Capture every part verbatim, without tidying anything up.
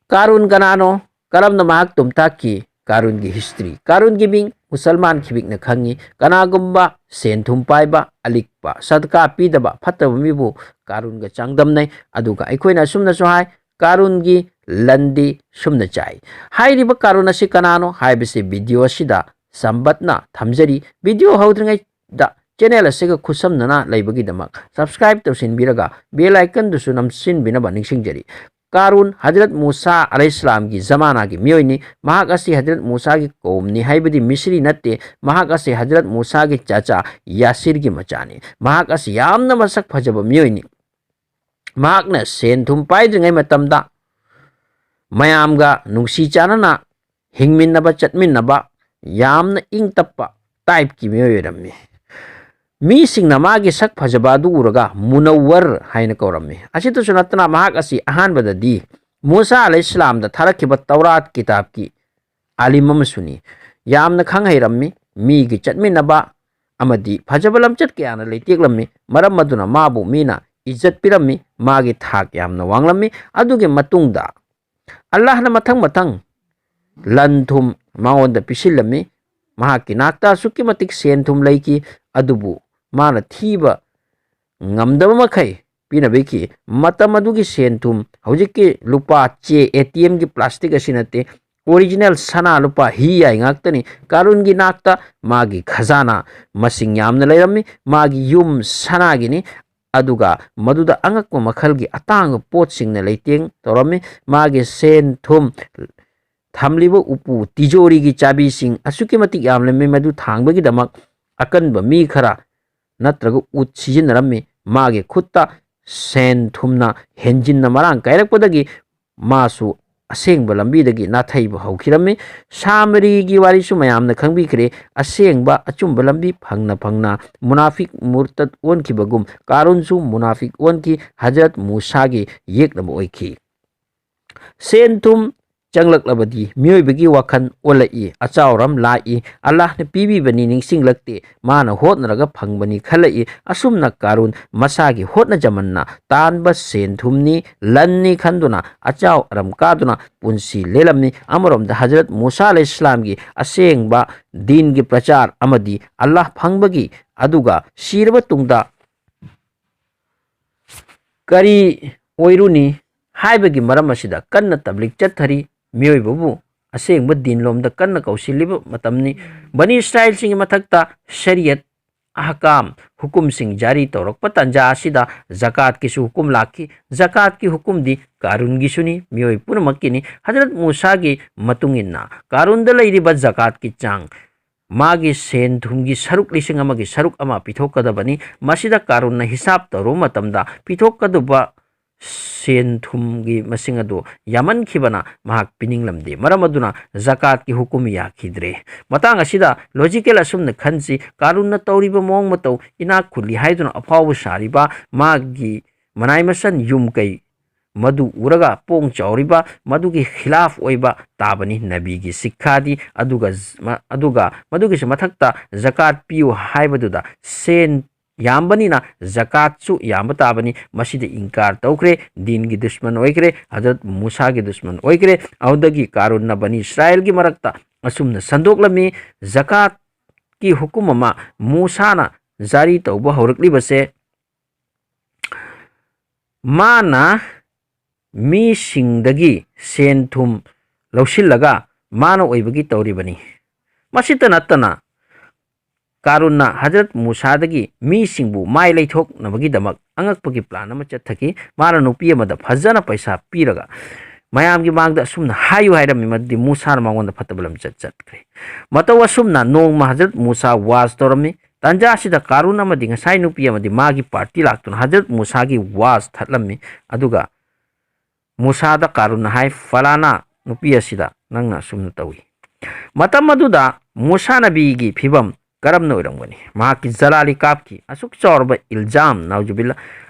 ꯀꯥꯔꯨꯟ ꯀꯅꯥꯅꯣ? ꯀꯔꯝꯅ ꯃꯍꯥꯛ ꯇꯨꯝꯊꯥꯈꯤ? ꯀꯥꯔꯨꯟꯒꯤ ꯍꯤꯁꯇ꯭ꯔꯤ꯫ ꯀꯥꯔꯨꯟꯒꯤ ꯃꯤꯡ ꯃꯨꯁꯜꯃꯥꯟ ꯈꯤꯕꯤꯛꯅ ꯈꯪꯉꯤ꯫ ꯀꯅꯥꯒꯨꯝꯕ ꯁꯦꯟ ꯊꯨꯝ ꯄꯥꯏꯕ, ꯑꯂꯤꯛꯄ, ꯁꯗꯀꯥ ꯄꯤꯗꯕ, ꯐꯠꯇꯕ ꯃꯤꯕꯨ ꯀꯥꯔꯨꯟꯒ ꯆꯥꯡꯗꯝꯅꯩ꯫ ꯑꯗꯨꯒ ꯑꯩꯈꯣꯏꯅ ꯑꯁꯨꯝꯅꯁꯨ ꯍꯥꯏ, ꯀꯥꯔꯨꯟꯒꯤ ꯂꯟꯗꯤ ꯁꯨꯝꯅ ꯆꯥꯏ꯫ ꯍꯥꯏꯔꯤꯕ ꯀꯥꯔꯨꯟ ꯑꯁꯤ ꯀꯅꯥꯅꯣ ꯍꯥꯏꯕꯁꯤ ꯚꯤꯗꯤꯑꯣ ꯑꯁꯤꯗ ꯁꯝꯕꯠꯅ ꯊꯝꯖꯔꯤ꯫ ꯚꯤꯗꯤꯑꯣ ꯍꯧꯗ꯭ꯔꯤꯉꯩꯗ ꯆꯦꯅꯦꯜ ꯑꯁꯤꯒ ꯈꯨꯠꯁꯝꯅꯅ ꯂꯩꯕꯒꯤꯗꯃꯛ ꯁꯕꯁꯀ꯭ꯔꯥꯏꯕ ꯇꯧꯁꯤꯟꯕꯤꯔꯒ ꯕꯦꯜ ꯑꯥꯏꯀꯟꯗꯨꯁꯨ ꯅꯝꯁꯤꯟꯕꯤꯅꯕ ꯅꯤꯡꯁꯤꯡꯖꯔꯤ꯫ ꯀꯥꯔꯨꯟ ꯍꯖꯔꯠ ꯃꯨꯁꯥ ꯑꯂꯩꯍꯤꯁꯂꯥꯝꯒꯤ ꯖꯃꯥꯅꯥꯒꯤ ꯃꯤꯑꯣꯏꯅꯤ꯫ ꯃꯍꯥꯛ ꯑꯁꯤ ꯍꯖꯔꯠ ꯃꯨꯁꯥꯒꯤ ꯀꯧꯝꯅꯤ ꯍꯥꯏꯕꯗꯤ ꯃꯤꯁ꯭ꯔꯤ ꯅꯠꯇꯦ꯫ ꯃꯍꯥꯛ ꯑꯁꯤ ꯍꯖꯔꯠ ꯃꯨꯁꯥꯒꯤ ꯆꯥꯆꯥ ꯌꯥꯁꯤꯔꯒꯤ ꯃꯆꯥꯅꯤ꯫ ꯃꯍꯥꯛ ꯑꯁꯤ ꯌꯥꯝꯅ ꯃꯁꯛ ꯐꯖꯕ ꯃꯤꯑꯣꯏꯅꯤ꯫ ꯃꯍꯥꯛꯅ ꯁꯦꯟ ꯊꯨꯝ ꯄꯥꯏꯗ꯭ꯔꯤꯉꯩ ꯃꯇꯝꯗ ꯃꯌꯥꯝꯒ ꯅꯨꯡꯁꯤ ꯆꯥꯟꯅꯅ ꯍꯤꯡꯃꯤꯟꯅꯕ, ꯆꯠꯃꯤꯟꯅꯕ, ꯌꯥꯝꯅ ꯏꯪ ꯇꯞꯄ ꯇꯥꯏꯞꯀꯤ ꯃꯤꯑꯣꯏ ꯑꯣꯏꯔꯝꯃꯤ꯫ ꯃꯤꯁꯤꯡꯅ ꯃꯥꯒꯤ ꯁꯛ ꯐꯖꯕ ꯑꯗꯨ ꯎꯔꯒ ꯃꯨꯅꯧꯋꯔ ꯍꯥꯏꯅ ꯀꯧꯔꯝꯃꯤ꯫ ꯑꯁꯤꯇꯁꯨ ꯅꯠꯇꯅ, ꯃꯍꯥꯛ ꯑꯁꯤ ꯑꯍꯥꯟꯕꯗꯗꯤ ꯃꯨꯁꯥ ꯑꯂꯩꯍꯤꯁꯂꯥꯝꯗ ꯊꯥꯔꯛꯈꯤꯕ ꯇꯧꯔꯥꯠ ꯀꯤꯇꯥꯕꯀꯤ ꯑꯥꯂꯤꯝ ꯑꯃꯁꯨꯅꯤ꯫ ꯌꯥꯝꯅ ꯈꯪ ꯍꯩꯔꯝꯃꯤ, ꯃꯤꯒꯤ ꯆꯠꯃꯤꯟꯅꯕ ꯑꯃꯗꯤ ꯐꯖꯕ ꯂꯝꯆꯠ ꯀꯌꯥꯅ ꯂꯩꯇꯦꯛꯂꯝꯃꯤ꯫ ꯃꯔꯝ ꯑꯗꯨꯅ ꯃꯥꯕꯨ ꯃꯤꯅ ꯏꯖꯠ ꯄꯤꯔꯝꯃꯤ, ꯃꯥꯒꯤ ꯊꯥꯛ ꯌꯥꯝꯅ ꯋꯥꯡꯂꯝꯃꯤ꯫ ꯑꯗꯨꯒꯤ ꯃꯇꯨꯡꯗ ꯑꯜꯂꯥꯍꯅ ꯃꯊꯪ ꯃꯊꯪ ꯂꯟ ꯊꯨꯝ ꯃꯉꯣꯟꯗ ꯄꯤꯁꯤꯜꯂꯝꯃꯤ꯫ ꯃꯍꯥꯛꯀꯤ ꯅꯥꯛꯇ ꯑꯁꯨꯛꯀꯤ ꯃꯇꯤꯛ ꯁꯦꯟ ꯊꯨꯝ ꯂꯩꯈꯤ, ꯑꯗꯨꯕꯨ ꯃꯥꯅ ꯊꯤꯕ ꯉꯝꯗꯕ ꯃꯈꯩ ꯄꯤꯅꯕꯤꯈꯤ꯫ ꯃꯇꯝ ꯑꯗꯨꯒꯤ ꯁꯦꯟ ꯊꯨꯝ ꯍꯧꯖꯤꯛꯀꯤ ꯂꯨꯄꯥ ꯆꯦ, ꯑꯦ ꯇꯤ ꯑꯦꯝꯒꯤ ꯄ꯭ꯂꯥꯁꯇꯤꯛ ꯑꯁꯤ ꯅꯠꯇꯦ, ꯑꯣꯔꯤꯖꯤꯅꯦꯜ ꯁꯅꯥ ꯂꯨꯄꯥ ꯍꯤ ꯌꯥꯏ ꯉꯥꯛꯇꯅꯤ꯫ ꯀꯥꯔꯨꯟꯒꯤ ꯅꯥꯛꯇ ꯃꯥꯒꯤ ꯈꯖꯥꯅꯥ ꯃꯁꯤꯡ ꯌꯥꯝꯅ ꯂꯩꯔꯝꯃꯤ꯫ ꯃꯥꯒꯤ ꯌꯨꯝ ꯁꯅꯥꯒꯤꯅꯤ꯫ ꯑꯗꯨꯒ ꯃꯗꯨꯗ ꯑꯉꯛꯄ ꯃꯈꯜꯒꯤ ꯑꯇꯥꯡꯕ ꯄꯣꯠꯁꯤꯡꯅ ꯂꯩꯇꯦꯡ ꯇꯧꯔꯝꯃꯤ꯫ ꯃꯥꯒꯤ ꯁꯦꯟ ꯊꯨꯝ ꯊꯝꯂꯤꯕ ꯎꯄꯨ ꯇꯤꯖꯣꯔꯤꯒꯤ ꯆꯥꯕꯤꯁꯤꯡ ꯑꯁꯨꯛꯀꯤ ꯃꯇꯤꯛ ꯌꯥꯝꯂꯝꯃꯤ, ꯃꯗꯨ ꯊꯥꯡꯕꯒꯤꯗꯃꯛ ꯑꯀꯟꯕ ꯃꯤ ꯈꯔ ꯅꯠꯇ꯭ꯔꯒ ꯎꯠ ꯁꯤꯖꯤꯟꯅꯔꯝꯃꯤ꯫ ꯃꯥꯒꯤ ꯈꯨꯠꯇ ꯁꯦꯟ ꯊꯨꯝꯅ ꯍꯦꯟꯖꯤꯟꯅ ꯃꯔꯥꯡ ꯀꯥꯏꯔꯛꯄꯗꯒꯤ ꯃꯥꯁꯨ ꯑꯁꯦꯡꯕ ꯂꯝꯕꯤꯗꯒꯤ ꯅꯥꯊꯩꯕ ꯍꯧꯈꯤꯔꯝꯃꯤ꯫ ꯁꯥꯃꯔꯤꯒꯤ ꯋꯥꯔꯤꯁꯨ ꯃꯌꯥꯝꯅ ꯈꯪꯕꯤꯈ꯭ꯔꯦ꯫ ꯑꯁꯦꯡꯕ ꯑꯆꯨꯝꯕ ꯂꯝꯕꯤ ꯐꯪꯅ ꯐꯪꯅ ꯃꯨꯅꯥꯐꯤꯛ ꯃꯨꯔꯇꯠ ꯑꯣꯟꯈꯤꯕꯒꯨꯝ, ꯀꯥꯔꯨꯟꯁꯨ ꯃꯨꯅꯥꯐꯤꯛ ꯑꯣꯟꯈꯤ, ꯍꯖꯔꯠ ꯃꯨꯁꯥꯒꯤ ꯌꯦꯛꯅꯕ ꯑꯣꯏꯈꯤ꯫ ꯁꯦꯟ ꯊꯨꯝ ꯆꯪꯂꯛꯂꯕꯗꯤ ꯃꯤꯑꯣꯏꯕꯒꯤ ꯋꯥꯈꯜ ꯑꯣꯜꯂꯛꯏ, ꯑꯆꯥꯎ ꯑꯔꯝ ꯂꯥꯛꯏ, ꯑꯜꯂꯥꯍꯅ ꯄꯤꯕꯤꯕꯅꯤ ꯅꯤꯡꯁꯤꯡꯂꯛꯇꯦ, ꯃꯥꯅ ꯍꯣꯠꯅꯔꯒ ꯐꯪꯕꯅꯤ ꯈꯜꯂꯛꯏ꯫ ꯑꯁꯨꯝꯅ ꯀꯥꯔꯨꯟ ꯃꯁꯥꯒꯤ ꯍꯣꯠꯅꯖꯃꯟꯅ ꯇꯥꯟꯕ ꯁꯦꯟ ꯊꯨꯝꯅꯤ, ꯂꯟꯅꯤ ꯈꯟꯗꯨꯅ ꯑꯆꯥꯎ ꯑꯔꯝ ꯀꯥꯗꯨꯅ ꯄꯨꯟꯁꯤ ꯂꯦꯜꯂꯝꯃꯤ꯫ ꯑꯃꯔꯣꯝꯗ ꯍꯖꯔꯠ ꯃꯨꯁꯥ ꯑꯂꯩꯍꯤꯁꯂꯥꯝꯒꯤ ꯑꯁꯦꯡꯕ ꯗꯤꯟꯒꯤ ꯄ꯭ꯔꯆꯥꯔ ꯑꯃꯗꯤ ꯑꯜꯂꯥꯍ ꯐꯪꯕꯒꯤ ꯑꯗꯨꯒ ꯁꯤꯔꯕ ꯇꯨꯡꯗ ꯀꯔꯤ ꯑꯣꯏꯔꯨꯅꯤ ꯍꯥꯏꯕꯒꯤ ꯃꯔꯝ ꯑꯁꯤꯗ ꯀꯟꯅ ꯇꯕ꯭ꯂꯤꯛ ꯆꯠꯊꯔꯤ꯫ ꯃꯤꯑꯣꯏꯕꯕꯨ ꯑꯁꯦꯡꯕ ꯗꯤꯟꯂꯣꯝꯗ ꯀꯟꯅ ꯀꯧꯁꯤꯜꯂꯤꯕ ꯃꯇꯝꯅꯤ꯫ ꯕꯅꯤ ꯏꯁꯔꯥꯏꯜꯁꯤꯡꯒꯤ ꯃꯊꯛꯇ ꯁꯔꯤꯌꯠ, ꯑꯍꯀꯥꯝ, ꯍꯨꯀꯨꯝꯁꯤꯡ ꯖꯥꯔꯤ ꯇꯧꯔꯛꯄ ꯇꯥꯟꯖꯥ ꯑꯁꯤꯗ ꯖꯀꯥꯠꯀꯤꯁꯨ ꯍꯨꯀꯨꯝ ꯂꯥꯛꯈꯤ꯫ ꯖꯀꯥꯠꯀꯤ ꯍꯨꯀꯨꯝꯗꯤ ꯀꯥꯔꯨꯟꯒꯤꯁꯨꯅꯤ, ꯃꯤꯑꯣꯏ ꯄꯨꯝꯅꯃꯛꯀꯤꯅꯤ꯫ ꯍꯖꯔꯠ ꯃꯨꯁꯥꯒꯤ ꯃꯇꯨꯡ ꯏꯟꯅ ꯀꯥꯔꯨꯟꯗ ꯂꯩꯔꯤꯕ ꯖꯀꯥꯠꯀꯤ ꯆꯥꯡ, ꯃꯥꯒꯤ ꯁꯦꯟ ꯊꯨꯝꯒꯤ ꯁꯔꯨꯛ ꯂꯤꯁꯤꯡ ꯑꯃꯒꯤ ꯁꯔꯨꯛ ꯑꯃ ꯄꯤꯊꯣꯛꯀꯗꯕꯅꯤ꯫ ꯃꯁꯤꯗ ꯀꯥꯔꯨꯟꯅ ꯍꯤꯁꯥꯞ ꯇꯧꯔꯨꯕ ꯃꯇꯝꯗ ꯄꯤꯊꯣꯛꯀꯗꯕ ꯁꯦꯟ ꯊꯨꯝꯒꯤ ꯃꯁꯤꯡ ꯑꯗꯨ ꯌꯥꯝꯃꯟꯈꯤꯕꯅ ꯃꯍꯥꯛ ꯄꯤꯅꯤꯡꯂꯝꯗꯦ꯫ ꯃꯔꯝ ꯑꯗꯨꯅ ꯖꯀꯥꯠꯀꯤ ꯍꯨꯀꯨꯝ ꯌꯥꯈꯤꯗ꯭ꯔꯦ꯫ ꯃꯇꯥꯡ ꯑꯁꯤꯗ ꯂꯣꯖꯤꯀꯦꯜ ꯑꯁꯨꯝꯅ ꯈꯟꯁꯤ, ꯀꯥꯔꯨꯟꯅ ꯇꯧꯔꯤꯕ ꯃꯑꯣꯡ ꯃꯇꯧ, ꯏꯅꯥꯛ ꯈꯨꯜꯂꯤ ꯍꯥꯏꯗꯨꯅ ꯑꯐꯥꯎꯕ ꯁꯥꯔꯤꯕ ꯃꯥꯒꯤ ꯃꯅꯥꯏ ꯃꯁꯟ ꯌꯨꯝ ꯀꯩ ꯃꯗꯨ ꯎꯔꯒ ꯄꯣꯡ ꯆꯥꯎꯔꯤꯕ ꯃꯗꯨꯒꯤ ꯈꯤꯂꯥꯐ ꯑꯣꯏꯕ ꯇꯥꯕꯅꯤ ꯅꯕꯤꯒꯤ ꯁꯤꯛꯈꯥꯗꯤ꯫ ꯑꯗꯨꯒ, ꯑꯗꯨꯒ ꯃꯗꯨꯒꯤꯁꯨ ꯃꯊꯛꯇ ꯖꯀꯥꯠ ꯄꯤꯌꯨ ꯍꯥꯏꯕꯗꯨꯗ ꯁꯦꯟ ꯌꯥꯝꯕꯅꯤꯅ ꯖꯀꯥꯠꯁꯨ ꯌꯥꯝꯕ ꯇꯥꯕꯅꯤ꯫ ꯃꯁꯤꯗ ꯏꯟꯀꯥꯔ ꯇꯧꯈ꯭ꯔꯦ, ꯗꯤꯟꯒꯤ ꯗꯨꯁꯃꯟ ꯑꯣꯏꯈ꯭ꯔꯦ, ꯍꯖꯔꯠ ꯃꯨꯁꯥꯒꯤ ꯗꯨꯁꯃꯟ ꯑꯣꯏꯈ꯭ꯔꯦ꯫ ꯑꯗꯨꯗꯒꯤ ꯀꯥꯔꯨꯟꯅ ꯕꯅꯤ ꯏꯁꯔꯥꯏꯜꯒꯤ ꯃꯔꯛꯇ ꯑꯁꯨꯝꯅ ꯁꯟꯗꯣꯛꯂꯝꯃꯤ, ꯖꯀꯥꯠꯀꯤ ꯍꯨꯀꯨꯝ ꯑꯃ ꯃꯨꯁꯥꯅ ꯖꯥꯔꯤ ꯇꯧꯕ ꯍꯧꯔꯛꯂꯤꯕꯁꯦ ꯃꯥꯅ ꯃꯤꯁꯤꯡꯗꯒꯤ ꯁꯦꯟ ꯊꯨꯝ ꯂꯧꯁꯤꯜꯂꯒ ꯃꯥꯅ ꯑꯣꯏꯕꯒꯤ ꯇꯧꯔꯤꯕꯅꯤ꯫ ꯃꯁꯤꯇ ꯅꯠꯇꯅ ꯀꯥꯔꯨꯟꯅ ꯍꯖꯔꯠ ꯃꯨꯁꯥꯗꯒꯤ ꯃꯤꯁꯤꯡꯕꯨ ꯃꯥꯏ ꯂꯩꯊꯣꯛꯅꯕꯒꯤꯗꯃꯛ ꯑꯉꯛꯄꯒꯤ ꯄ꯭ꯂꯥꯟ ꯑꯃ ꯆꯠꯊꯈꯤ꯫ ꯃꯥꯅ ꯅꯨꯄꯤ ꯑꯃꯗ ꯐꯖꯅ ꯄꯩꯁꯥ ꯄꯤꯔꯒ ꯃꯌꯥꯝꯒꯤ ꯃꯥꯡꯗ ꯑꯁꯨꯝꯅ ꯍꯥꯏꯌꯨ ꯍꯥꯏꯔꯝꯃꯤ, ꯃꯗꯨꯗꯤ ꯃꯨꯁꯥꯅ ꯃꯉꯣꯟꯗ ꯐꯠꯇꯕ ꯂꯝꯆꯠ ꯆꯠꯈ꯭ꯔꯦ꯫ ꯃꯇꯧ ꯑꯁꯨꯝꯅ ꯅꯣꯡꯃ ꯍꯖꯔꯠ ꯃꯨꯁꯥ ꯋꯥꯖ ꯇꯧꯔꯝꯃꯤ꯫ ꯇꯥꯟꯖꯥ ꯑꯁꯤꯗ ꯀꯥꯔꯨꯟ ꯑꯃꯗꯤ ꯉꯁꯥꯏ ꯅꯨꯄꯤ ꯑꯃꯗꯤ ꯃꯥꯒꯤ ꯄꯥꯔꯇꯤ ꯂꯥꯛꯇꯨꯅ ꯍꯖꯔꯠ ꯃꯨꯁꯥꯒꯤ ꯋꯥꯖ ꯊꯠꯂꯝꯃꯤ꯫ ꯑꯗꯨꯒ ꯃꯨꯁꯥꯗ ꯀꯥꯔꯨꯟꯅ ꯍꯥꯏ, "ꯐꯂꯥꯅꯥ ꯅꯨꯄꯤ ꯑꯁꯤꯗ ꯅꯪꯅ ꯑꯁꯨꯝꯅ ꯇꯧꯏ꯫" ꯃꯇꯝ ꯑꯗꯨꯗ ꯃꯨꯁꯥ ꯅꯕꯤꯒꯤ ꯐꯤꯕꯝ ꯀꯔꯝꯅ ꯑꯣꯏꯔꯝꯒꯅꯤ? ꯃꯍꯥꯛꯀꯤ ꯖꯂꯥꯂꯤ ꯀꯥꯞꯈꯤ꯫ ꯑꯁꯨꯛ ꯆꯥꯎꯔꯕ ꯏꯜꯖꯥꯝ, ꯅꯥꯎꯖꯨꯕꯤꯜꯂꯥ,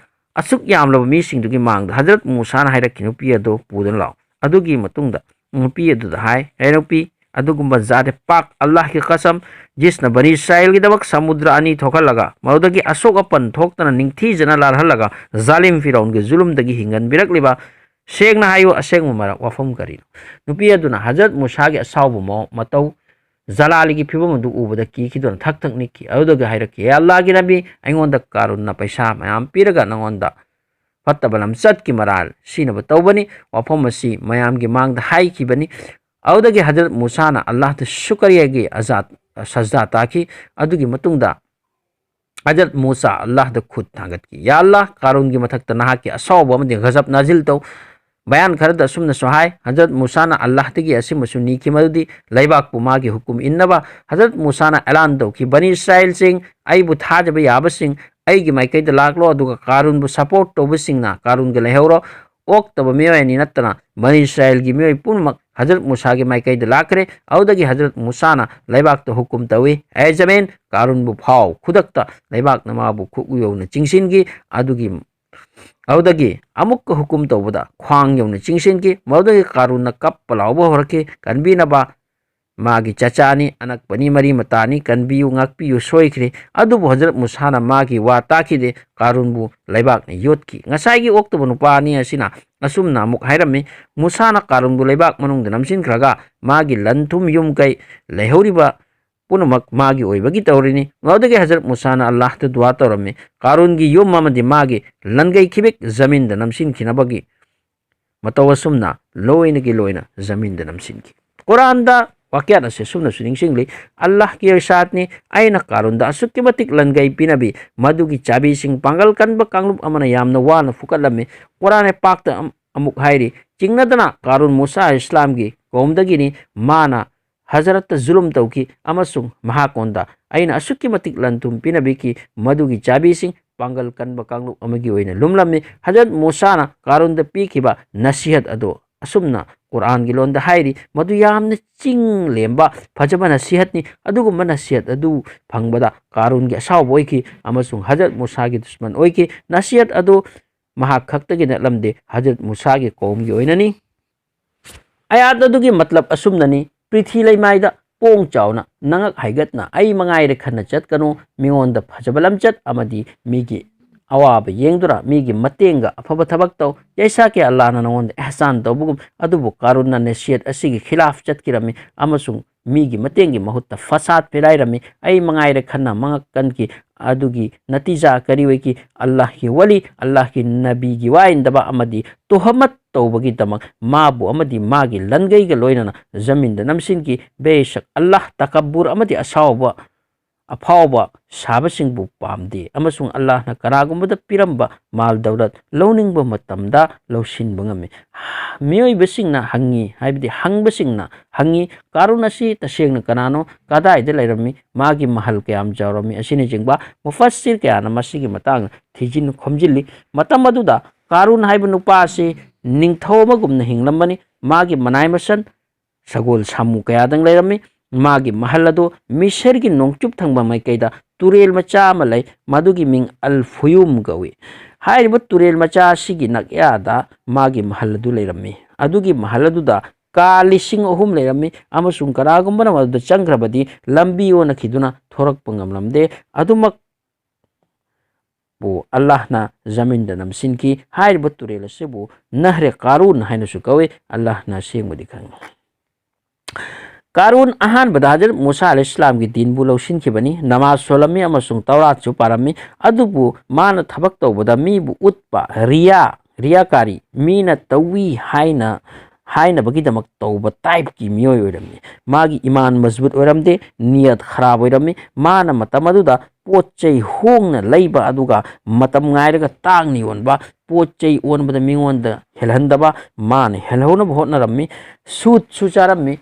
ꯑꯁꯨꯛ ꯌꯥꯝꯂꯕ ꯃꯤꯁꯤꯡꯗꯨꯒꯤ ꯃꯥꯡꯗ ꯍꯖꯔꯠ ꯃꯨꯁꯥꯅ ꯍꯥꯏꯔꯛꯈꯤ, "ꯅꯨꯄꯤ ꯑꯗꯨ ꯄꯨꯗꯨꯅ ꯂꯥꯛꯑꯣ꯫" ꯑꯗꯨꯒꯤ ꯃꯇꯨꯡꯗ ꯅꯨꯄꯤ ꯑꯗꯨꯗ ꯍꯥꯏ, "ꯍꯦ ꯅꯨꯄꯤ, ꯑꯗꯨꯒꯨꯝꯕ ꯖꯥꯠ ꯄꯥꯛ ꯑꯜꯂꯥꯍꯒꯤ ꯀꯁꯝ, ꯖꯤꯁꯅ ꯕꯅꯤ ꯏꯁꯔꯥꯏꯜꯒꯤꯗꯃꯛ ꯁꯃꯨꯗ꯭ꯔ ꯑꯅꯤ ꯊꯣꯛꯍꯜꯂꯒ ꯃꯗꯨꯗꯒꯤ ꯑꯁꯣꯛ ꯑꯄꯟ ꯊꯣꯛꯇꯅ ꯅꯤꯡꯊꯤꯖꯅ ꯂꯥꯜꯍꯜꯂꯒ ꯖꯥꯂꯤꯝ ꯐꯤꯔꯧꯟꯒꯤ ꯖꯨꯂꯨꯝꯗꯒꯤ ꯍꯤꯡꯍꯟꯕꯤꯔꯛꯂꯤꯕ, ꯁꯦꯡꯅ ꯍꯥꯏꯌꯨ, ꯑꯁꯦꯡꯕ ꯃꯔꯝ, ꯋꯥꯐꯝ ꯀꯔꯤꯅꯣ?" ꯅꯨꯄꯤ ꯑꯗꯨꯅ ꯍꯖꯔꯠ ꯃꯨꯁꯥꯒꯤ ꯑꯁꯥꯎꯕ ꯃꯑꯣꯡ ꯃꯇꯧ, ꯖꯂꯥꯂꯤꯒꯤ ꯐꯤꯕꯝ ꯑꯗꯨ ꯎꯕꯗ ꯀꯤꯈꯤꯗꯨꯅ ꯊꯛ ꯊꯛ ꯅꯤꯛꯈꯤ꯫ ꯑꯗꯨꯗꯒꯤ ꯍꯥꯏꯔꯛꯈꯤ, "ꯍꯦ ꯑꯜꯂꯥꯍꯒꯤ ꯅꯕꯤ, ꯑꯩꯉꯣꯟꯗ ꯀꯥꯔꯨꯟꯅ ꯄꯩꯁꯥ ꯃꯌꯥꯝ ꯄꯤꯔꯒ ꯅꯉꯣꯟꯗ ꯐꯠꯇꯕ ꯂꯝꯆꯠꯀꯤ ꯃꯔꯥꯜ ꯁꯤꯅꯕ ꯇꯧꯕꯅꯤ꯫ ꯋꯥꯐꯝ ꯑꯁꯤ ꯃꯌꯥꯝꯒꯤ ꯃꯥꯡꯗ ꯍꯥꯏꯈꯤꯕꯅꯤ꯫" ꯑꯗꯨꯗꯒꯤ ꯍꯖꯔꯠ ꯃꯨꯁꯥꯅ ꯑꯜꯂꯥꯍꯗ ꯁꯨꯀꯔꯤꯌꯥꯒꯤ ꯑꯖꯥꯠ ꯁꯖꯗꯥ ꯇꯥꯈꯤ꯫ ꯑꯗꯨꯒꯤ ꯃꯇꯨꯡꯗ ꯍꯖꯔꯠ ꯃꯨꯁꯥ ꯑꯜꯂꯥꯍꯗ ꯈꯨꯠ ꯊꯥꯡꯒꯠꯈꯤ, "ꯌꯥ ꯑꯜꯂꯥꯍ, ꯀꯥꯔꯨꯟꯒꯤ ꯃꯊꯛꯇ ꯅꯍꯥꯛꯀꯤ ꯑꯁꯥꯎꯕ ꯑꯃꯗꯤ ꯒꯖꯕ ꯅꯥꯖꯤꯜ ꯇꯧ꯫" ꯕꯌꯥꯟ ꯈꯔꯗ ꯑꯁꯨꯝꯅꯁꯨ ꯍꯥꯏ, ꯍꯖꯔꯠ ꯃꯨꯁꯥꯅ ꯑꯜꯂꯥꯍꯗꯒꯤ ꯑꯁꯤꯃꯁꯨ ꯅꯤꯈꯤ, ꯃꯗꯨꯗꯤ ꯂꯩꯕꯥꯛꯄꯨ ꯃꯥꯒꯤ ꯍꯨꯀꯨꯝ ꯏꯟꯅꯕ꯫ ꯍꯖꯔꯠ ꯃꯨꯁꯥꯅ ꯑꯦꯂꯥꯟ ꯇꯧꯈꯤ, "ꯕꯅꯤ ꯏꯁꯔꯥꯏꯜꯁꯤꯡ, ꯑꯩꯕꯨ ꯊꯥꯖꯕ ꯌꯥꯕꯁꯤꯡ, ꯑꯩꯒꯤ ꯃꯥꯏꯀꯩꯗ ꯂꯥꯛꯂꯣ, ꯑꯗꯨꯒ ꯀꯥꯔꯨꯟꯕꯨ ꯁꯄꯣꯔꯠ ꯇꯧꯕꯁꯤꯡꯅ ꯀꯥꯔꯨꯟꯒ ꯂꯩꯍꯧꯔꯣ꯫ ꯑꯣꯛꯇꯕ ꯃꯤꯑꯣꯏ ꯑꯅꯤ ꯅꯠꯇꯅ ꯕꯅꯤ ꯏꯁꯔꯥꯏꯜꯒꯤ ꯃꯤꯑꯣꯏ ꯄꯨꯝꯅꯃꯛ ꯍꯖꯔꯠ ꯃꯨꯁꯥꯒꯤ ꯃꯥꯏꯀꯩꯗ ꯂꯥꯛꯈ꯭ꯔꯦ꯫" ꯑꯗꯨꯗꯒꯤ ꯍꯖꯔꯠ ꯃꯨꯁꯥꯅ ꯂꯩꯕꯥꯛꯇ ꯍꯨꯀꯨꯝ ꯇꯧꯏ, "ꯑꯦ ꯖꯃꯤꯟ, ꯀꯥꯔꯨꯟꯕꯨ ꯐꯥꯎ꯫" ꯈꯨꯗꯛꯇ ꯂꯩꯕꯥꯛꯅ ꯃꯥꯕꯨ ꯈꯨꯠ ꯌꯧꯅ ꯆꯤꯡꯁꯤꯟꯈꯤ꯫ ꯑꯗꯨꯒꯤ, ꯑꯗꯨꯗꯒꯤ ꯑꯃꯨꯛꯀ ꯍꯨꯀꯨꯝ ꯇꯧꯕꯗ ꯈ꯭ꯋꯥꯡ ꯌꯧꯅ ꯆꯤꯡꯁꯤꯟꯈꯤ꯫ ꯃꯗꯨꯗꯒꯤ ꯀꯥꯔꯨꯟꯅ ꯀꯞꯄ ꯂꯥꯎꯕ ꯍꯧꯔꯛꯈꯤ, "ꯀꯟꯕꯤꯅꯕ ꯃꯥꯒꯤ ꯆꯆꯥꯅꯤ, ꯑꯅꯛꯄꯅꯤ, ꯃꯔꯤ ꯃꯇꯥꯅꯤ, ꯀꯟꯕꯤꯌꯨ, ꯉꯥꯛꯄꯤꯌꯨ, ꯁꯣꯏꯈ꯭ꯔꯦ꯫" ꯑꯗꯨꯕꯨ ꯍꯖꯔꯠ ꯃꯨꯁꯥꯅ ꯃꯥꯒꯤ ꯋꯥ ꯇꯥꯈꯤꯗꯦ, ꯀꯥꯔꯨꯟꯕꯨ ꯂꯩꯕꯥꯛꯅ ꯌꯣꯠꯈꯤ꯫ ꯉꯁꯥꯏꯒꯤ ꯑꯣꯛꯇꯕ ꯅꯨꯄꯥ ꯑꯅꯤ ꯑꯁꯤꯅ ꯑꯁꯨꯝꯅ ꯑꯃꯨꯛ ꯍꯥꯏꯔꯝꯃꯤ, "ꯃꯨꯁꯥꯅ ꯀꯥꯔꯨꯟꯕꯨ ꯂꯩꯕꯥꯛ ꯃꯅꯨꯡꯗ ꯅꯝꯁꯤꯟꯈ꯭ꯔꯒ ꯃꯥꯒꯤ ꯂꯟ ꯊꯨꯝ, ꯌꯨꯝ ꯀꯩ, ꯂꯩꯍꯧꯔꯤꯕ ꯄꯨꯝꯅꯃꯛ ꯃꯥꯒꯤ ꯑꯣꯏꯕꯒꯤ ꯇꯧꯔꯤꯅꯤ꯫" ꯃꯗꯨꯗꯒꯤ ꯍꯖꯔꯠ ꯃꯨꯁꯥꯅ ꯑꯜꯂꯥꯍꯗ ꯗꯨꯋꯥ ꯇꯧꯔꯝꯃꯤ, "ꯀꯥꯔꯨꯟꯒꯤ ꯌꯨꯝ ꯑꯃꯗꯤ ꯃꯥꯒꯤ ꯂꯟꯒꯩ ꯈꯤꯕꯤꯛ ꯖꯃꯤꯟꯗ ꯅꯝꯁꯤꯟꯈꯤꯅꯕꯒꯤ ꯃꯇꯧ ꯑꯁꯨꯝꯅ ꯂꯣꯏꯅꯒꯤ ꯂꯣꯏꯅ ꯖꯃꯤꯟꯗ ꯅꯝꯁꯤꯟꯈꯤ꯫" ꯀꯨꯔꯥꯟꯗ ꯋꯥꯀ꯭ꯌꯥꯠ ꯑꯁꯤ ꯑꯁꯨꯝꯅꯁꯨ ꯅꯤꯡꯁꯤꯡꯂꯤ, "ꯑꯜꯂꯥꯍꯒꯤ ꯏꯔꯁꯥꯗꯅꯤ, ꯑꯩꯅ ꯀꯥꯔꯨꯟꯗ ꯑꯁꯨꯛꯀꯤ ꯃꯇꯤꯛ ꯂꯟꯒꯩ ꯄꯤꯅꯕꯤ, ꯃꯗꯨꯒꯤ ꯆꯥꯕꯤꯁꯤꯡ ꯄꯥꯡꯒꯜ ꯀꯟꯕ ꯀꯥꯡꯂꯨꯞ ꯑꯃꯅ ꯌꯥꯝꯅ ꯋꯥꯅ ꯐꯨꯒꯠꯂꯝꯃꯤ꯫" ꯀꯨꯔꯥꯟ ꯄꯥꯛꯇ ꯑꯝ-, ꯑꯃꯨꯛ ꯍꯥꯏꯔꯤ, ꯆꯤꯡꯅꯗꯅ ꯀꯥꯔꯨꯟ ꯃꯨꯁꯥ ꯏꯁꯂꯥꯝꯒꯤ ꯀꯧꯝꯗꯒꯤꯅꯤ, ꯃꯥꯅ ꯍꯖꯔꯠꯇ ꯖꯨꯂꯨꯝ ꯇꯧꯈꯤ ꯑꯃꯁꯨꯡ ꯃꯍꯥꯛꯉꯣꯟꯗ ꯑꯩꯅ ꯑꯁꯨꯛꯀꯤ ꯃꯇꯤꯛ ꯂꯟ ꯊꯨꯝ ꯄꯤꯅꯕꯤꯈꯤ, ꯃꯗꯨꯒꯤ ꯆꯥꯕꯤꯁꯤꯡ ꯄꯥꯡꯒꯜ ꯀꯟꯕ ꯀꯥꯡꯂꯨꯞ ꯑꯃꯒꯤ ꯑꯣꯏꯅ ꯂꯨꯝꯂꯝꯃꯤ꯫ ꯍꯖꯔꯠ ꯃꯨꯁꯥꯅ ꯀꯥꯔꯨꯟꯗ ꯄꯤꯈꯤꯕ ꯅꯁꯤꯍꯠ ꯑꯗꯨ ꯑꯁꯨꯝꯅ ꯀꯨꯔꯥꯟꯒꯤ ꯂꯣꯟꯗ ꯍꯥꯏꯔꯤ, ꯃꯗꯨ ꯌꯥꯝꯅ ꯆꯤꯡ ꯂꯦꯝꯕ ꯐꯖꯕ ꯅꯁꯤꯍꯠꯅꯤ꯫ ꯑꯗꯨꯒꯨꯝꯕ ꯅꯁꯤꯍꯠ ꯑꯗꯨ ꯐꯪꯕꯗ ꯀꯥꯔꯨꯟꯒꯤ ꯑꯁꯥꯎꯕ ꯑꯣꯏꯈꯤ ꯑꯃꯁꯨꯡ ꯍꯖꯔꯠ ꯃꯨꯁꯥꯒꯤ ꯗꯨꯁꯃꯟ ꯑꯣꯏꯈꯤ꯫ ꯅꯁꯤꯍꯠ ꯑꯗꯨ ꯃꯍꯥꯛ ꯈꯛꯇꯒꯤ ꯅꯠꯂꯝꯗꯦ, ꯍꯖꯔꯠ ꯃꯨꯁꯥꯒꯤ ꯀꯧꯝꯒꯤ ꯑꯣꯏꯅꯅꯤ꯫ ꯑꯌꯥꯠ ꯑꯗꯨꯒꯤ ꯃꯇꯂꯕ ꯑꯁꯨꯝꯅꯅꯤ, ꯄ꯭ꯔꯤꯊꯤ ꯂꯩꯃꯥꯏꯗ ꯄꯣꯡ ꯆꯥꯎꯅ ꯅꯉꯛ ꯍꯥꯏꯒꯠꯅ ꯑꯩ ꯃꯉꯥꯏꯔꯦ ꯈꯟꯅ ꯆꯠꯀꯅꯨ, ꯃꯤꯉꯣꯟꯗ ꯐꯖꯕ ꯂꯝꯆꯠ ꯑꯃꯗꯤ ꯃꯤꯒꯤ ꯑꯋꯥꯕ ꯌꯦꯡꯗꯨꯅ ꯃꯤꯒꯤ ꯃꯇꯦꯡꯒ ꯑꯐꯕ ꯊꯕꯛ ꯇꯧ꯫ ꯖꯩꯁꯥ ꯀꯤ ꯑꯜꯂꯥꯍꯅ ꯅꯉꯣꯟꯗ ꯑꯦꯍꯁꯥꯟ ꯇꯧꯕꯒꯨꯝ꯫ ꯑꯗꯨꯕꯨ ꯀꯥꯔꯨꯟꯅ ꯅꯁꯤꯍꯠ ꯑꯁꯤꯒꯤ ꯈꯤꯂꯥꯐ ꯆꯠꯈꯤꯔꯝꯃꯤ ꯑꯃꯁꯨꯡ ꯃꯤꯒꯤ ꯃꯇꯦꯡꯒꯤ ꯃꯍꯨꯠꯇ ꯐꯁꯥꯗ ꯐꯦꯔꯥꯏꯔꯝꯃꯤ꯫ ꯑꯩ ꯃꯉꯥꯏꯔꯦ ꯈꯟꯅ ꯃꯉꯛ ꯀꯟꯈꯤ꯫ ꯑꯗꯨꯒꯤ ꯅꯇꯤꯖꯥ ꯀꯔꯤ ꯑꯣꯏꯈꯤ? ꯑꯜꯂꯥꯍꯒꯤ ꯋꯥꯂꯤ, ꯑꯜꯂꯥꯍꯒꯤ ꯅꯕꯤꯒꯤ ꯋꯥ ꯏꯟꯗꯕ ꯑꯃꯗꯤ ꯇꯨꯍꯃꯠ ꯇꯧꯕꯒꯤꯗꯃꯛ ꯃꯥꯕꯨ ꯑꯃꯗꯤ ꯃꯥꯒꯤ ꯂꯟꯒꯩꯒ ꯂꯣꯏꯅꯅ ꯖꯃꯤꯟꯗ ꯅꯝꯁꯤꯟꯈꯤ꯫ ꯕꯦꯁꯛ ꯑꯜꯂꯥꯍ ꯇꯀꯕꯨꯔ ꯑꯃꯗꯤ ꯑꯁꯥꯎꯕ, ꯑꯐꯥꯎꯕ ꯁꯥꯕꯁꯤꯡꯕꯨ ꯄꯥꯝꯗꯦ, ꯑꯃꯁꯨꯡ ꯑꯜꯂꯥꯍꯅ ꯀꯅꯥꯒꯨꯝꯕꯗ ꯄꯤꯔꯝꯕ ꯃꯥꯜ ꯗꯧꯂꯠ ꯂꯧꯅꯤꯡꯕ ꯃꯇꯝꯗ ꯂꯧꯁꯤꯟꯕ ꯉꯝꯃꯤ꯫ ꯃꯤꯑꯣꯏꯕꯁꯤꯡꯅ ꯍꯪꯉꯤ, ꯍꯥꯏꯕꯗꯤ ꯍꯪꯕꯁꯤꯡꯅ ꯍꯪꯉꯤ, "ꯀꯥꯔꯨꯟ ꯑꯁꯤ ꯇꯁꯦꯡꯅ ꯀꯅꯥꯅꯣ? ꯀꯗꯥꯏꯗ ꯂꯩꯔꯝꯃꯤ? ꯃꯥꯒꯤ ꯃꯍꯜ ꯀꯌꯥꯝ ꯆꯥꯎꯔꯝꯃꯤ?" ꯑꯁꯤꯅꯆꯤꯡꯕ ꯃꯨꯐꯁꯤꯔ ꯀꯌꯥꯅ ꯃꯁꯤꯒꯤ ꯃꯇꯥꯡꯗ ꯊꯤꯖꯤꯟ ꯈꯣꯝꯖꯤꯜꯂꯤ꯫ ꯃꯇꯝ ꯑꯗꯨꯗ ꯀꯥꯔꯨꯟ ꯍꯥꯏꯕ ꯅꯨꯄꯥ ꯑꯁꯤ ꯅꯤꯡꯊꯧ ꯑꯃꯒꯨꯝꯅ ꯍꯤꯡꯂꯝꯕꯅꯤ꯫ ꯃꯥꯒꯤ ꯃꯅꯥꯏ ꯃꯁꯟ ꯁꯒꯣꯜ ꯁꯥꯃꯨ ꯀꯌꯥꯗꯪ ꯂꯩꯔꯝꯃꯤ꯫ ꯃꯥꯒꯤ ꯃꯍꯜ ꯑꯗꯨ ꯃꯤꯁꯔꯒꯤ ꯅꯣꯡꯆꯨꯞ ꯊꯪꯕ ꯃꯥꯏꯀꯩꯗ ꯇꯨꯔꯦꯜ ꯃꯆꯥ ꯑꯃ ꯂꯩ, ꯃꯗꯨꯒꯤ ꯃꯤꯡ ꯑꯜ ꯐꯨꯌꯨꯝ ꯀꯧꯏ꯫ ꯍꯥꯏꯔꯤꯕ ꯇꯨꯔꯦꯜ ꯃꯆꯥ ꯑꯁꯤꯒꯤ ꯅꯛꯌꯥꯗ ꯃꯥꯒꯤ ꯃꯍꯜ ꯑꯗꯨ ꯂꯩꯔꯝꯃꯤ꯫ ꯑꯗꯨꯒꯤ ꯃꯍꯜ ꯑꯗꯨꯗ ꯀꯥ ꯂꯤꯁꯤꯡ ꯑꯍꯨꯝ ꯂꯩꯔꯝꯃꯤ, ꯑꯃꯁꯨꯡ ꯀꯅꯥꯒꯨꯝꯕꯅ ꯃꯗꯨꯗ ꯆꯪꯈ꯭ꯔꯕꯗꯤ ꯂꯝꯕꯤ ꯑꯣꯟꯅꯈꯤꯗꯨꯅ ꯊꯣꯔꯛꯄ ꯉꯝꯂꯝꯗꯦ꯫ ꯑꯗꯨꯃꯛ ꯕꯨ ꯑꯜꯂꯥꯍꯅ ꯖꯃꯤꯟꯗ ꯅꯝꯁꯤꯟꯈꯤ꯫ ꯍꯥꯏꯔꯤꯕ ꯇꯨꯔꯦꯜ ꯑꯁꯤꯕꯨ ꯅꯍꯔꯦ ꯀꯥꯔꯨꯟ ꯍꯥꯏꯅꯁꯨ ꯀꯧꯏ꯫ ꯑꯜꯂꯥꯍꯅ ꯑꯁꯦꯡꯕꯗꯤ ꯈꯪꯏ꯫ ꯀꯥꯔꯨꯟ ꯑꯍꯥꯟꯕꯗ ꯍꯖꯔꯠ ꯃꯨꯁꯥ ꯑꯂꯩꯍꯤ ꯁꯂꯥꯝꯒꯤ ꯗꯤꯟꯕꯨ ꯂꯧꯁꯤꯟꯈꯤꯕꯅꯤ, ꯅꯃꯥꯖ ꯁꯣꯜꯂꯝꯃꯤ ꯑꯃꯁꯨꯡ ꯇꯧꯔꯥꯠꯁꯨ ꯄꯥꯔꯝꯃꯤ꯫ ꯑꯗꯨꯕꯨ ꯃꯥꯅ ꯊꯕꯛ ꯇꯧꯕꯗ ꯃꯤꯕꯨ ꯎꯠꯄ, ꯔꯤꯌꯥ, ꯔꯤꯌꯥꯀꯥꯔꯤ, ꯃꯤꯅ ꯇꯧꯏ ꯍꯥꯏꯅ ꯍꯥꯏꯅꯕꯒꯤꯗꯃꯛ ꯇꯧꯕ ꯇꯥꯏꯞꯀꯤ ꯃꯤꯑꯣꯏ ꯑꯣꯏꯔꯝꯃꯤ꯫ ꯃꯥꯒꯤ ꯏꯃꯥꯟ ꯃꯖꯕꯨꯠ ꯑꯣꯏꯔꯝꯗꯦ, ꯅꯤꯌꯠ ꯈꯔꯥꯕ ꯑꯣꯏꯔꯝꯃꯤ꯫ ꯃꯥꯅ ꯃꯇꯝ ꯑꯗꯨꯗ ꯄꯣꯠ ꯆꯩ ꯍꯣꯡꯅ ꯂꯩꯕ, ꯑꯗꯨꯒ ꯃꯇꯝ ꯉꯥꯏꯔꯒ ꯇꯥꯡꯅ ꯌꯣꯟꯕ, ꯄꯣꯠ ꯆꯩ ꯑꯣꯟꯕꯗ ꯃꯤꯉꯣꯟꯗ ꯍꯦꯜꯍꯟꯗꯕ, ꯃꯥꯅ ꯍꯦꯜꯍꯧꯅꯕ ꯍꯣꯠꯅꯔꯝꯃꯤ꯫ ꯁꯨꯠꯁꯨ ꯆꯥꯔꯝꯃꯤ꯫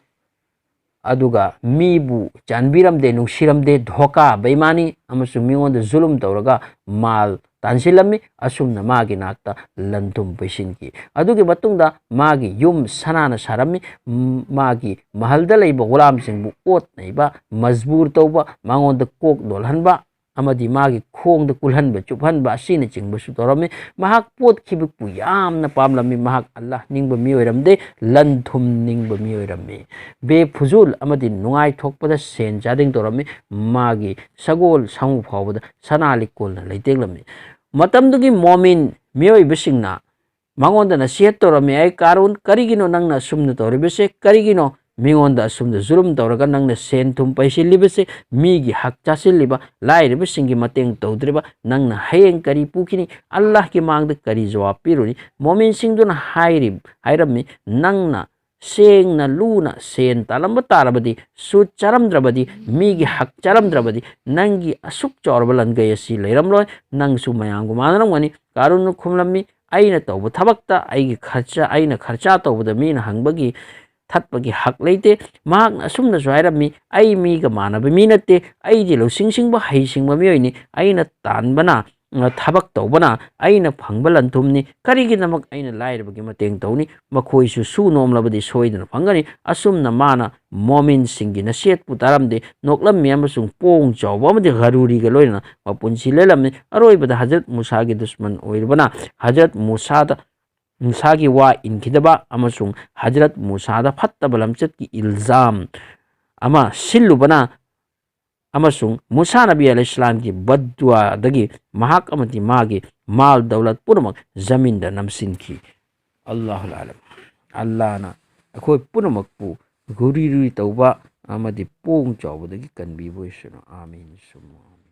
ꯑꯗꯨꯒ ꯃꯤꯕꯨ ꯆꯥꯟꯕꯤꯔꯝꯗꯦ, ꯅꯨꯡꯁꯤꯔꯝꯗꯦ, ꯙꯣꯀꯥ, ꯕꯦꯏꯃꯥꯅꯤ ꯑꯃꯁꯨꯡ ꯃꯤꯉꯣꯟꯗ ꯖꯨꯂꯨꯝ ꯇꯧꯔꯒ ꯃꯥꯜ ꯇꯥꯟꯁꯤꯜꯂꯝꯃꯤ꯫ ꯑꯁꯨꯝꯅ ꯃꯥꯒꯤ ꯅꯥꯛꯇ ꯂꯟ ꯊꯨꯝ ꯄꯩꯁꯤꯟꯈꯤ꯫ ꯑꯗꯨꯒꯤ ꯃꯇꯨꯡꯗ ꯃꯥꯒꯤ ꯌꯨꯝ ꯁꯅꯥꯅ ꯁꯥꯔꯝꯃꯤ꯫ ꯃ-, ꯃꯥꯒꯤ ꯃꯍꯜꯗ ꯂꯩꯕ ꯒꯨꯂꯥꯝꯁꯤꯡꯕꯨ ꯑꯣꯠ ꯅꯩꯕ, ꯃꯖꯕꯨꯔ ꯇꯧꯕ, ꯃꯉꯣꯟꯗ ꯀꯣꯛ ꯂꯣꯜꯍꯟꯕ, ꯑꯃꯗꯤ ꯃꯥꯒꯤ ꯈꯣꯡꯗ ꯀꯨꯜꯍꯟꯕ, ꯆꯨꯞꯍꯟꯕ ꯑꯁꯤꯅꯆꯤꯡꯕꯁꯨ ꯇꯧꯔꯝꯃꯤ꯫ ꯃꯍꯥꯛ ꯄꯣꯠ ꯈꯤꯕꯨꯛꯄꯨ ꯌꯥꯝꯅ ꯄꯥꯝꯂꯝꯃꯤ꯫ ꯃꯍꯥꯛ ꯑꯜꯂꯥꯍ ꯅꯤꯡꯕ ꯃꯤꯑꯣꯏꯔꯝꯗꯦ, ꯂꯟ ꯊꯨꯝ ꯅꯤꯡꯕ ꯃꯤꯑꯣꯏꯔꯝꯃꯤ꯫ ꯕꯦꯐꯨꯖꯨꯜ ꯑꯃꯗꯤ ꯅꯨꯡꯉꯥꯏꯊꯣꯛꯄꯗ ꯁꯦꯟ ꯆꯥꯗꯤꯡ ꯇꯧꯔꯝꯃꯤ꯫ ꯃꯥꯒꯤ ꯁꯒꯣꯜ ꯁꯥꯃꯨ ꯐꯥꯎꯕꯗ ꯁꯅꯥ ꯂꯤꯛꯀꯣꯜꯅ ꯂꯩꯇꯦꯡꯂꯝꯃꯤ꯫ ꯃꯇꯝꯗꯨꯒꯤ ꯃꯣꯃꯤꯟ ꯃꯤꯑꯣꯏꯕꯁꯤꯡꯅ ꯃꯉꯣꯟꯗ ꯅꯁꯤꯍꯠ ꯇꯧꯔꯝꯃꯤ, "ꯑꯩ ꯀꯥꯔꯨꯟ, ꯀꯔꯤꯒꯤꯅꯣ ꯅꯪꯅ ꯑꯁꯨꯝꯅ ꯇꯧꯔꯤꯕꯁꯦ? ꯀꯔꯤꯒꯤꯅꯣ ꯃꯤꯉꯣꯟꯗ ꯑꯁꯨꯝꯅ ꯖꯨꯂꯨꯝ ꯇꯧꯔꯒ ꯅꯪꯅ ꯁꯦꯟ ꯊꯨꯝ ꯄꯩꯁꯤꯜꯂꯤꯕꯁꯦ? ꯃꯤꯒꯤ ꯍꯛ ꯆꯥꯁꯤꯜꯂꯤꯕ, ꯂꯥꯏꯔꯕꯁꯤꯡꯒꯤ ꯃꯇꯦꯡ ꯇꯧꯗ꯭ꯔꯤꯕ ꯅꯪꯅ ꯍꯌꯦꯡ ꯀꯔꯤ ꯄꯨꯈꯤꯅꯤ? ꯑꯜꯂꯥꯍꯒꯤ ꯃꯥꯡꯗ ꯀꯔꯤ ꯖꯋꯥꯕ ꯄꯤꯔꯨꯅꯤ?" ꯃꯣꯃꯤꯟꯁꯤꯡꯗꯨꯅ ꯍꯥꯏꯔꯤ-, ꯍꯥꯏꯔꯝꯃꯤ, "ꯅꯪꯅ ꯁꯦꯡꯅ ꯂꯨꯅ ꯁꯦꯟ ꯇꯥꯜꯂꯝꯕ ꯇꯥꯔꯕꯗꯤ, ꯁꯨꯠ ꯆꯥꯔꯝꯗ꯭ꯔꯕꯗꯤ, ꯃꯤꯒꯤ ꯍꯛ ꯆꯥꯔꯝꯗ꯭ꯔꯕꯗꯤ, ꯅꯪꯒꯤ ꯑꯁꯨꯛ ꯆꯥꯎꯔꯕ ꯂꯟꯒꯩ ꯑꯁꯤ ꯂꯩꯔꯝꯂꯣꯏ꯫ ꯅꯪꯁꯨ ꯃꯌꯥꯝꯒ ꯃꯥꯟꯅꯔꯝꯒꯅꯤ꯫" ꯀꯥꯔꯨꯟꯅ ꯈꯨꯝꯂꯝꯃꯤ, "ꯑꯩꯅ ꯇꯧꯕ ꯊꯕꯛꯇ ꯑꯩꯒꯤ ꯈꯔꯆ, ꯑꯩꯅ ꯈꯔꯆꯥ ꯇꯧꯕꯗ ꯃꯤꯅ ꯍꯪꯕꯒꯤ ꯊꯠꯄꯒꯤ ꯍꯛ ꯂꯩꯇꯦ꯫" ꯃꯍꯥꯛꯅ ꯑꯁꯨꯝꯅꯁꯨ ꯍꯥꯏꯔꯝꯃꯤ, "ꯑꯩ ꯃꯤꯒ ꯃꯥꯟꯅꯕ ꯃꯤ ꯅꯠꯇꯦ, ꯑꯩꯗꯤ ꯂꯧꯁꯤꯡ ꯁꯤꯡꯕ ꯍꯩꯁꯤꯡꯕ ꯃꯤꯑꯣꯏꯅꯤ꯫ ꯑꯩꯅ ꯇꯥꯟꯕꯅ, ꯑ, ꯊꯕꯛ ꯇꯧꯕꯅ ꯑꯩꯅ ꯐꯪꯕ ꯂꯟꯊꯨꯝꯅꯤ꯫ ꯀꯔꯤꯒꯤꯗꯃꯛ ꯑꯩꯅ ꯂꯥꯏꯔꯕꯒꯤ ꯃꯇꯦꯡ ꯇꯧꯅꯤ? ꯃꯈꯣꯏꯁꯨ ꯁꯨ ꯅꯣꯝꯂꯕꯗꯤ ꯁꯣꯏꯗꯅ ꯐꯪꯒꯅꯤ꯫" ꯑꯁꯨꯝꯅ ꯃꯥꯅ ꯃꯣꯃꯤꯟꯁꯤꯡꯒꯤ ꯅꯁꯤꯍꯠꯄꯨ ꯇꯥꯔꯝꯗꯦ, ꯅꯣꯛꯂꯝꯃꯤ ꯑꯃꯁꯨꯡ ꯄꯣꯡ ꯆꯥꯎꯕ ꯑꯃꯗꯤ ꯒꯔꯨꯔꯤꯒ ꯂꯣꯏꯅꯅ ꯃꯄꯨꯟꯁꯤ ꯂꯦꯜꯂꯝꯃꯤ꯫ ꯑꯔꯣꯏꯕꯗ ꯍꯖꯔꯠ ꯃꯨꯁꯥꯒꯤ ꯗꯨꯁꯃꯟ ꯑꯣꯏꯔꯤꯕꯅ ꯍꯖꯔꯠ ꯃꯨꯁꯥꯗ, ꯃꯨꯁꯥꯒꯤ ꯋꯥ ꯏꯟꯈꯤꯗꯕ ꯑꯃꯁꯨꯡ ꯍꯖꯔꯠ ꯃꯨꯁꯥꯗ ꯐꯠꯇꯕ ꯂꯝꯆꯠꯀꯤ ꯏꯜꯖꯥꯝ ꯑꯃ ꯁꯤꯜꯂꯨꯕꯅ ꯑꯃꯁꯨꯡ ꯃꯨꯁꯥ ꯅꯕꯤ ꯑꯂꯩꯍꯤꯁꯂꯥꯝꯒꯤ ꯕꯗꯗꯨꯋꯥꯗꯒꯤ ꯃꯍꯥꯛ ꯑꯃꯗꯤ ꯃꯥꯒꯤ ꯃꯥꯜ ꯗꯧꯂꯠ ꯄꯨꯝꯅꯃꯛ ꯖꯃꯤꯟꯗ ꯅꯝꯁꯤꯟꯈꯤ꯫ ꯑꯜꯂꯥꯍꯨ ꯑꯂꯝ꯫ ꯑꯜꯂꯥꯍꯅ ꯑꯩꯈꯣꯏ ꯄꯨꯝꯅꯃꯛꯄꯨ ꯒꯨꯔꯤꯔꯨꯔꯤ ꯇꯧꯕ ꯑꯃꯗꯤ ꯄꯣꯡ ꯆꯥꯎꯕꯗꯒꯤ ꯀꯟꯕꯤꯕ ꯑꯣꯏꯁꯅꯨ꯫ ꯑꯥꯃꯤꯟ ꯁꯨꯝꯃ ꯑꯥꯃꯤꯟ꯫